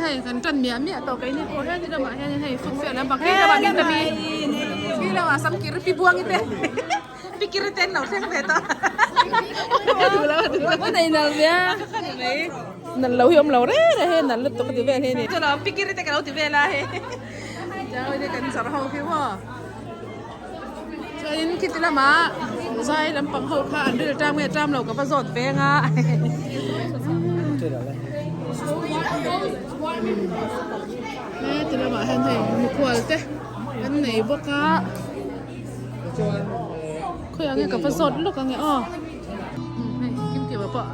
hei kan tan miah miah tawh keini pawh hian he lamah hianin hei food fair lampang khi lamah min tami khi lamah sam kir pi buangi te pi kiri te an lo thleng ve tawh duh lo duh lo ka nei nal nia nal lo hi awm lo reng reng hei nal lutuk ka ti vel hi ni chulawm pi kiri te ka lo ti vel a hei kan zawrh ho khi maw. Chuanin khiti lamah zai lampang ho kha an ril ṭam nge ṭam lo ka va zawt veng a. Heti lamah hian hei mikhual te an nei bawk a. Khawiah nge ka va zawt lawk ange aw. Hei kimkima pawh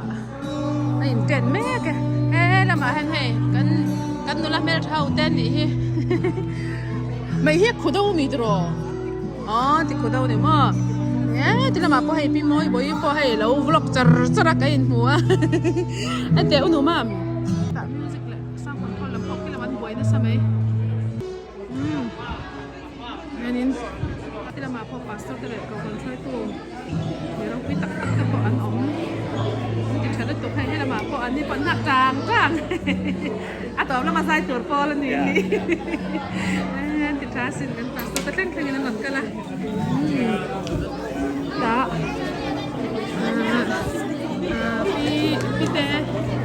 a inten mek e. He lamah hian hei kan kan nula hmeltha ho te an nih hi. Mai hi khudo mi tiraw? Aw ti khudo ni maw? E ti lamah pawh hei pi mawi bawi pawh hei lo vlog char char a ka inhmu a. A teh u nu mam. Tah music leh sound control lam pawh khi lam an buai nasa mai. Umm. Hianin ti lamah pawh pastor te leh kohhran hruaitu mi ropui tak tak te pawh an awm an ti tha lutuk hei he lamah pawh an ni pawh an nghak tang tang a tawp lama zai tur pawl a ni hi an ti tha asin kan pastor te thleng thlengin an rawn kal a tah pi pi te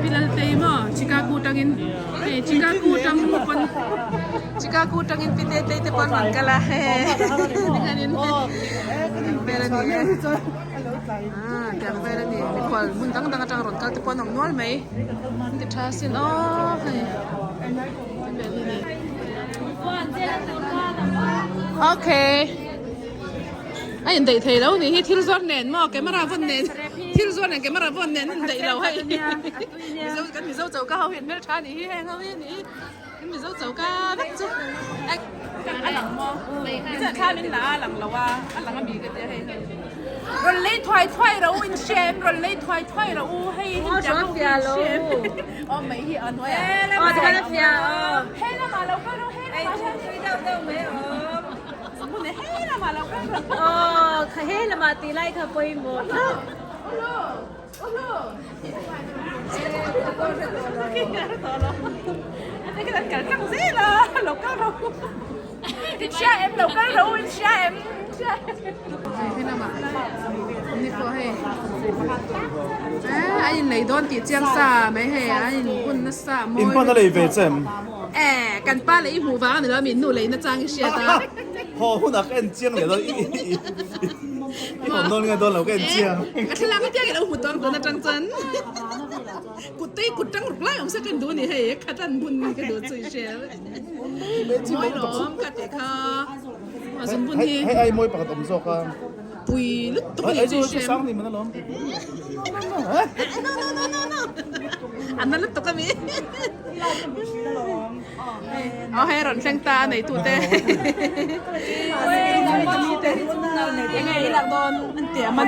pi laltei maw Chicago tangin hei Chicago tang pawn. Chicago tangin pi te tei te pawh an rawn kal a hei tikhanin tiang vel a ni e ah tiang vel a ni mikhual hmun dang dang atang rawn kal te pawh an awm nual mai an ti tha asin aw hei ti vel hi a ni okay a indaih thei lo nih hi thil zuar nen maw camera vawn nen thil zuar nen camera vawn nen a indaih lo hei mizo kan mizo choka ho hi an hmeltha a nih hi heng ho hi a nih hi. Mizo choka vek chu a lang maw chuan thla min la a lang lo a a lang a mi ka tia hei hei rawn lei thuai thuai ro in hria em rawn lei thuai thuai ro u hei hin tiang ho hi in hria em aw mai hi a hnuai ah aw tikhan a fia aw he lamah lo kal rawh he lamah hian tui deuh deuh mai awm hmun e he lamah lo kal rawh aw kha he lamah tih lai kha pawimawh A in lei dawn tih chiang sa mai hei a in bun nasa mawi In hman a lei ve che em? E kan pa leh i hmuh vang a ni lo a mi nu lei na chang i hriat a. Haw hunah ka en chiang leh dawn i i hawn dawn nge dawn lo ka en chiang. Ka thlalak a piang i lo hmu tawn tun atang chuan kut te hi kut tang ruk lai awm se ka en duh a ni hei khat an bun ka duh chu i hria mawi lawm ka tih kha a zun bun hi hei ai mawi pakhat awm zawk a pui lutuk a ni chu i hria sang ni man alawm no no no no no an na lutuk a mi. Aw hei rawn thleng ta a neitu te enge i lak dawn an ti a man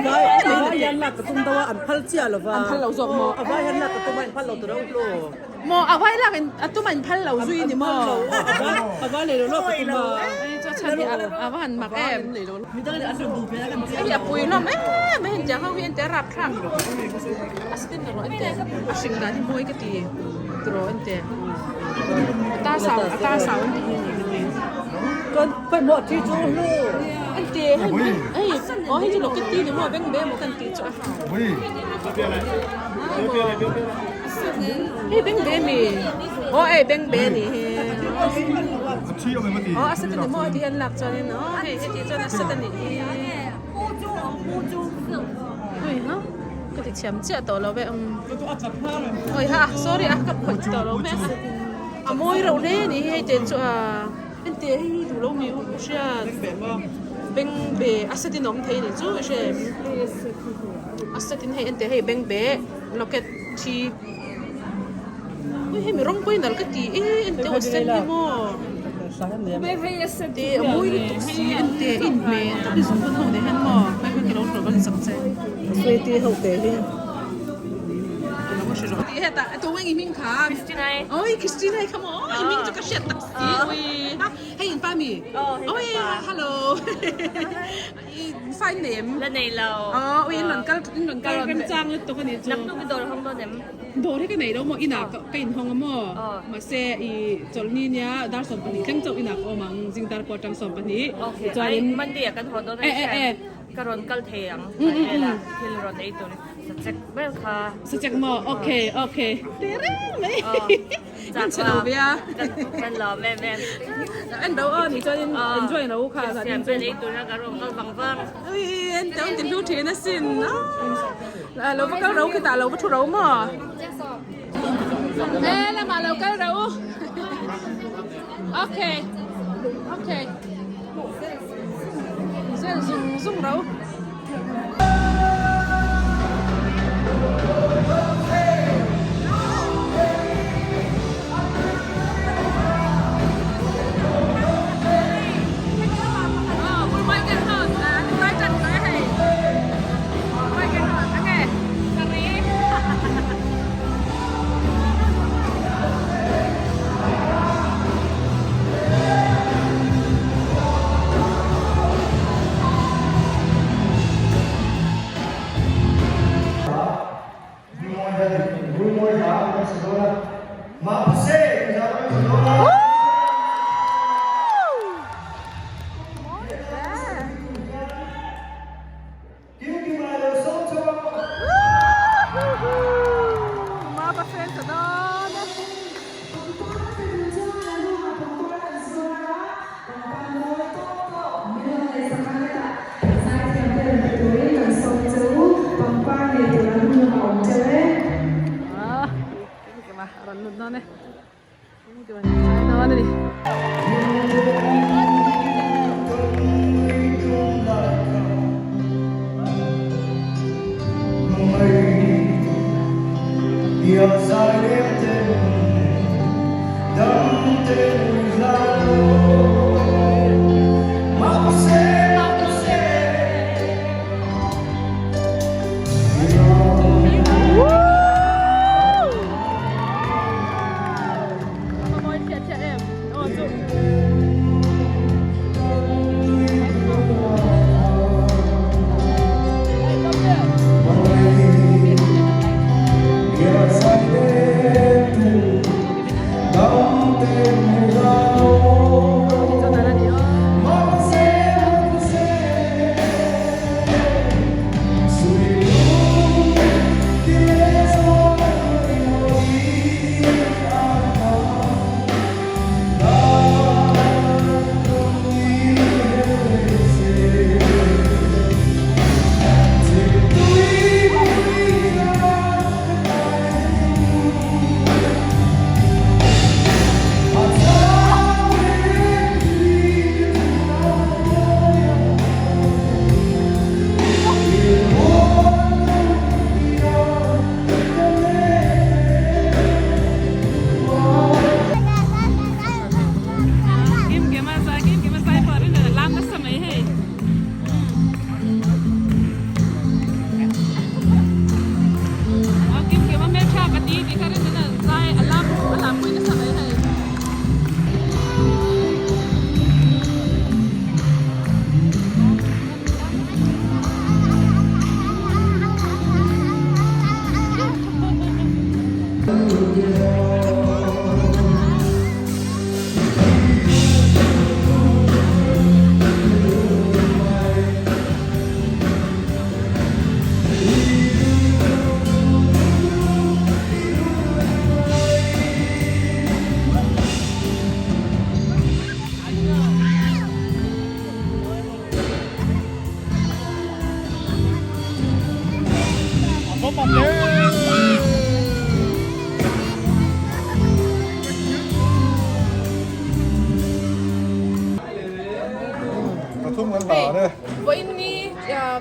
an phal lo zawk maw maw a vai lak in a tum a in phal lo zui ni maw chu chhan hi a va han mak em hei a pui hlawm em em hei tiang ho hi ente a rapthlak a spin erawh ente a hring dan hi mawi ka ti. Tiraw en teh a ta sau a ta sau an tih hi a ni ka ti. Chuan pawimawh chi chu hlu. An ti hei hei aw hei chu locket ti ni maw beng be maw kan tih chu a. Hei beng be mi aw hei beng be ni hi. Aw a set a ni maw heti hian lak chuan in aw hei heti chuan a set a nih hi. Ui ha. Ka ti thiam chiah tawh lo ve umm awi ha sorry a ka phawih tawh lo mek a a mawi reuh hle a nih hi hei te chu a hente hei hi duh lo mi u hriat beng be a set in a awm thei a nih chu i hre em a set in hei ente hei beng be locket thi ui hei mi rawng pawhin nalh ka ti e ente aw sen hi maw te a mawi lutuk si ente a inhmeh tak hi zung pawn ho nen hian maw hei hei ka lo hlawh ka ni chak che Sweety ho te hi ka lo hre rawh. hetah tu nge i hming kha? Christina i. Oi Christina i kha maw i hming chu ka hriat tak si ui ha hei in pa mi? Oi hello i fa in nei em? La nei lo. Aw ui in rawn kal in rawn kal remchang lutuk a nih chu. Naktuk i dawr hawng dawn em? Dawr hi ka nei lo maw inah ka inhawng a maw mahse i chawlhni nia dar 12 thleng chauh inah ka awm ang zing dar pawh atang 12 chuanin Monday ah kan haw dawn a ni hian ka rawn kal thei ang hela thil rawn ei tur sachek ber kha sachek maw okay okay teh reng mai kan chhe lo ve a kan lawm em em en do aw ni chuanin enjoy lo kha siam vel ei tur a ka rawn kal vang vang Ui en teuh an ti hlu thin asin lo va kal ro khitah lo va thu ro maw e lamah lo kal ro okay okay zel zung zung ro. Vawiin ni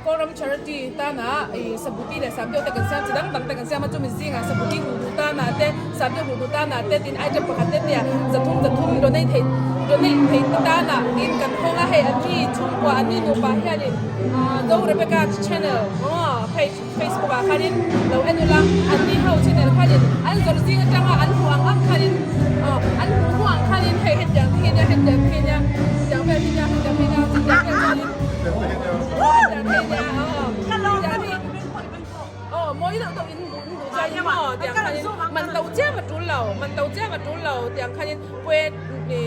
Kawlram Charity tana ih Sabuti leh Samdeuh te kan siam chi dang dang te kan siam a chumi zingah Sabuti hmuh duh tana te Samdeuh hmuh duh tana te tin item pakhat te tia zathum zathum donate thei donate thei te tana tin kan hawng a hei an ni chhungkua an ni nupa hianin Zo Rebecca channel aw. page Facebook ah khanin lo en ula an ni ho channel khanin an zawrh zing atanga an hmuh ang ang khanin aw an hmuh hmuh ang khanin hei hetiang te hi nia hetiang te hi nia hetiang vel hi nia hetiang hi nia chutiang vel chuanin hetiang te hi nia aw hetiang hi aw mawi deuh deuh in duh in duh chuanin maw tiang khanin man to chiam a tul lo man to chiam a tul lo tiang khanin Puet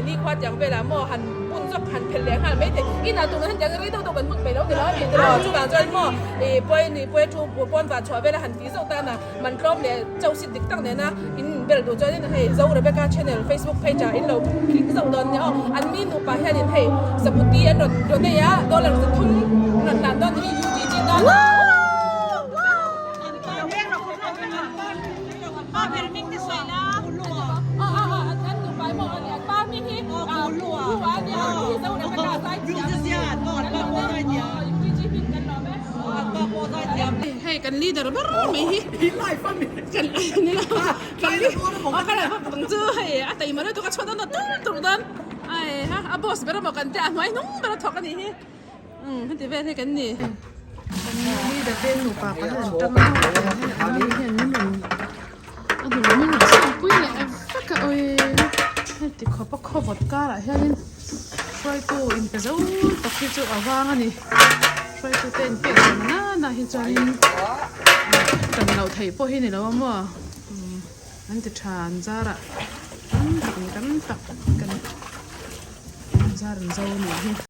nikhua tiang velah maw han bun zawk han phelh leh nghal mai thei. Inah tunah hian tiang rei deuh deuh kan hmun peih lo ti lo a ni tiraw. Chuvang chuan maw ih puai ni puai thu pawn vah chhuah vela han tih zawk tan a man tlawm leh chauh sit dik tak nena in bel duh chuanin hei Zo Rebecca channel Facebook page ah in lo click zauh dawn nia aw. An mi nupa hianin hei sakuti an rawn donate a dollar 300 an rawn hlan dawn ni hi UGG tan. Hei kan leader ber mai hi kan ni lo kan leader chu hei a taima lutuk a chhuat a nawt tur tur dawn ai ha a boss ber emaw kan tia a hnuai hnung ber a thawk a nih hi. Umm heti vel hi kan ni. Kan leader te nupa pahnih an tang a a hnu hian min rawn a hnu min rawn chhung pui leh vek a awi heti khawp a khaw vawt karah hianin hruaitu inpe zo tak hi chu a vang a ni hruaitu te inpek dan nana hi chuanin tan loh theih pawh hi ni lo a maw an ti tha an zarah tam tak mi tam tak kan zar an zo a nih hi.